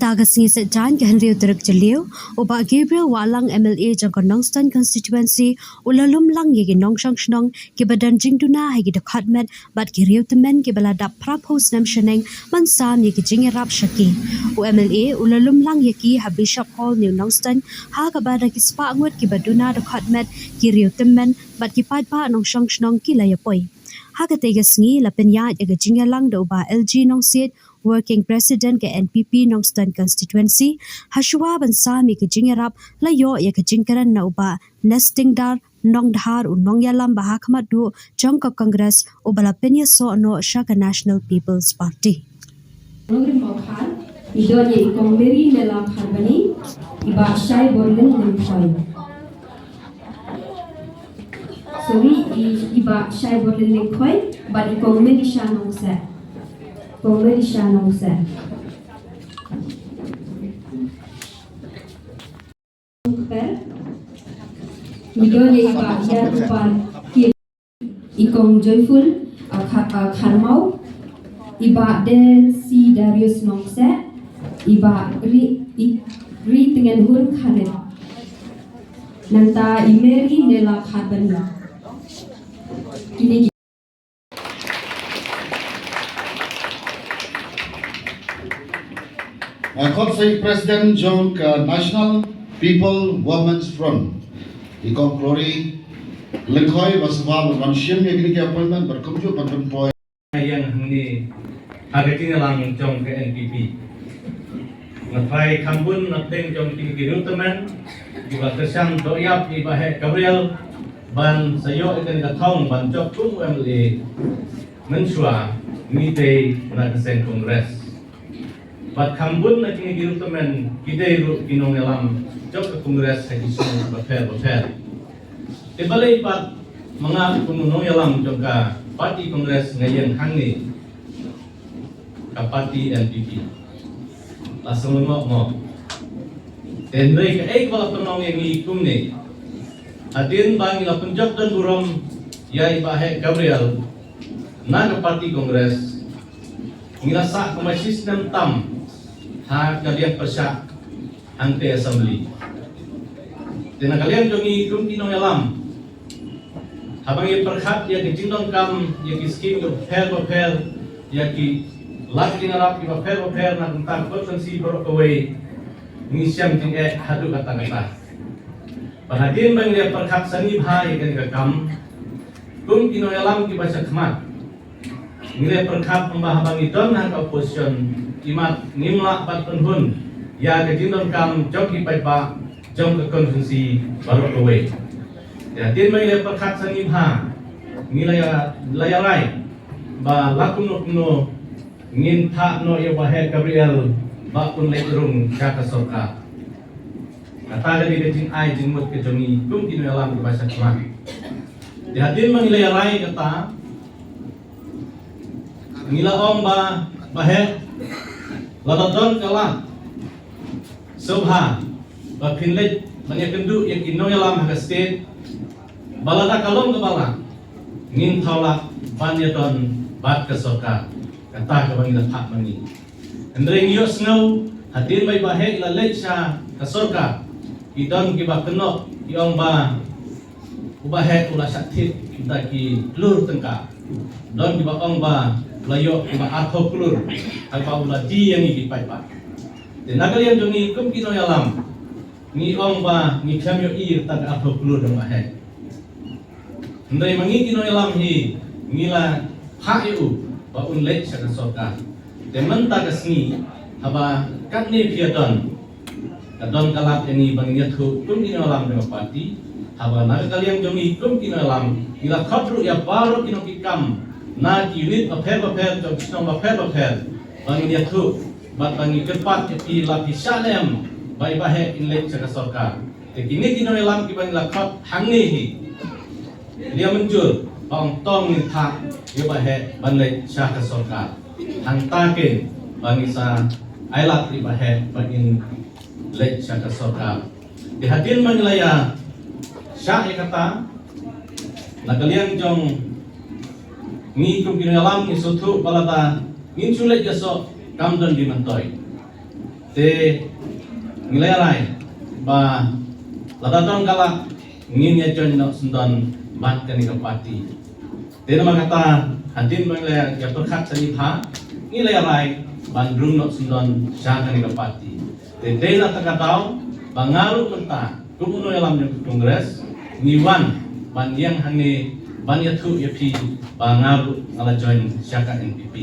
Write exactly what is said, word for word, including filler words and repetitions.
Ha ka sngi Saitjaiñ ka hynriew tarik Jylliew, u Bah Gabriel Wahlang M L A jong ka Nongstoiñ Constituency u la lum lang ïa ki nongshong shnong kiba don jingduna ha ki dkhot met bad ki riew tymmen kiba la dap phraphew snem shaneng ban sam ïa ki jingïarap sha ki. U M L A u la lum lang ïa ki ha Bishop Hall New Nongstoiñ, ha kaba da ki spah ngut kiba duna dkhot met, ki riew tymmen bad ki paidbah nongshong shnong ki la ïapoi. Ha katei ka sngi la pynïaid ïa ka jingïalang da u Bah L G Nongsiej, Working President ka N P P Nongstoiñ Constituency. Hashwa ban sam ïa ka jingïarap la ïoh ïa ka jingkren na u Bah Nestingdar Nongdhar, u nongïalam ba ha khmat duh jong ka Congress, uba la pynïasoh noh sha ka National People's Party. Nongrim Mawkhar, i don ïa i Kong Mary Nela Kharbani, i Bah Shai Borlin Lyngkhoi. Sorry, i, i Bah Shai Borlin Lyngkhoi bad i Kong Melisha Nongseh. Kong Melisha Nongseh. Kper. Ngi don ïa i Bah Ïarupar Kim, i Kong Joyful, a, Kha-, a, Kharmau, i Bah Desi Darius Nongseh, i Bah Ri, i Ri Tngenhun Kharit. Nangta i Mary Nela Kharbani. Kine ki Nga khot sa i President jong ka National People Women's Front, i Kong Glory Lyngkhoi, ba sngewbha ban wan shim ïa kine ki appointment bad kumjuh ban pynpoi. Ïa hangne ha ka jingïalang jong ka N P P. Nga phai kham bun na pdeng jong kine ki riew tymmen kiba kyrshan dohïap ïa i Bah Heh Gabriel ban sa ïoh ïa kane ka thong ban jop kum u M L A mynshuwa, ngi dei na ka seng Congress. Bad kham bun na kine ki riew tymmen ki dei ruh ki nongïalam jong ka Congress ha ki shnong bapher bapher. Te balei pat ma nga kum u nongïalam jong ka party Congress nga ïeng hangne, ka party N P P? La sngewlyngngoh mo. Te hynrei kaei kaba la pynlong ïa ngi kumne? Hadien ba ngi la pynjop don burom ïa i Bah Heh Gabriel na ka party Congress, ngi la sah kumba shisnem tam ha ka liang pyrshah hangtei Assembly. Te na ka liang jong ngi kum ki nongïalam, haba ngi pyrkhat ïa ki jingdonkam ïa ki skim bapher bapher, ïa ki lad jingïarap kiba pher bapher na ka bynta ka constituency baroh kawei, ngi shem jingeh haduh katta katta. Bad hadien ba ngi la pyrkhat sani bha ïa kane ka kam, kum ki nongïalam kiba sha khmat, ngi la pyrkhat kumba haba ngi don ha ka opposition, imat ngim lah ban pynhun ïa ka jingdonkam jong ki paidbah jong ka constituency baroh kawei. Te hadien ba ngi la pyrkhat sani bha, ngi la ïa, la ïa rai ba la kumno kumno ngin thah noh ïa u Bah Heh Gabriel ba un leit rung sha ka sorkar. Kata ka dei ka jingai jingmut ka jong ngi kum ki nongïalam kiba sha khmat. Te hadien ba ngi la ïa rai kata, ngi la ong ba, Bah Heh, lada don ka lad sngewbha ba phin leit ban ïakynduh ïa ki nongïalam ha ka state, ba lada ka long kaba lah, ngin thaw lah ban ïadon bad ka sorkar. Kata kaba ngi la phah ma ngi. Hynrei ngi ïohsngew hadien ba i Bah Heh i la leit sha ka sorkar, ki don kiba kynnoh, ki ong ba u Bah Heh u la shah thied da ki klur tyngka. Don kiba ong ba u la ïoh kiba arphew klur haba u la die ïa ngi ki paidbah. Te na ka liang jong ngi kum ki nongïalam, ngi ong ba ngi khlem ïohi ïa kata ka arphew klur jong u Bah Heh. Hynrei ma ngi ki nongïalam hi, ngi la phah ïa u ba un leit sha ka sorkar. Te mynta ka sngi, haba katne phi ïadon, ka don ka lad ïa ngi ba ngin ïathuh kum ki nongïalam jong ka party. Haba na ka liang jong ngi kum ki nongïalam, ngi la khot ruh ïa baroh ki nongkitkam na ki unit bapher bapher jong ki shnong bapher bapher ba ngin ïathuh bad ba ngin kyrpad ïa phi, la phi shah ne em ba i Bah Heh in leit sha ka sorkar. Te kine ki nongïalam kiba ngi la khot hangne hi, ngi ïa mynjur ba ong to ngin thah ïa u Bah Heh ban leit sha ka sorkar. Hangta keiñ ba ngi sa ailad ïa u Bah Heh ba in leit sha ka sorkar. Te hadien ba ngi la ïa shah ïa kata, na ka liang jong ngi kum ki nongïalam ngi sngewthuh ba lada ngin shu leit ïasoh kam don die myntoi. Te ngi la ïa rai ba lada don ka lad ngin ïa join noh syndon bad kane ka party. Te namar kata hadien ba ngi la ïa pyrkhat sani bha ngi la ïa rai ban rung noh syndon sha kane ka party. Te dei na kata ka daw ba nga ruh mynta kum u nongïalam jong ka Congress ngi wan ban ïeng hangne ban ïathuh ïa phi ba nga ruh nga la join sha ka N P P.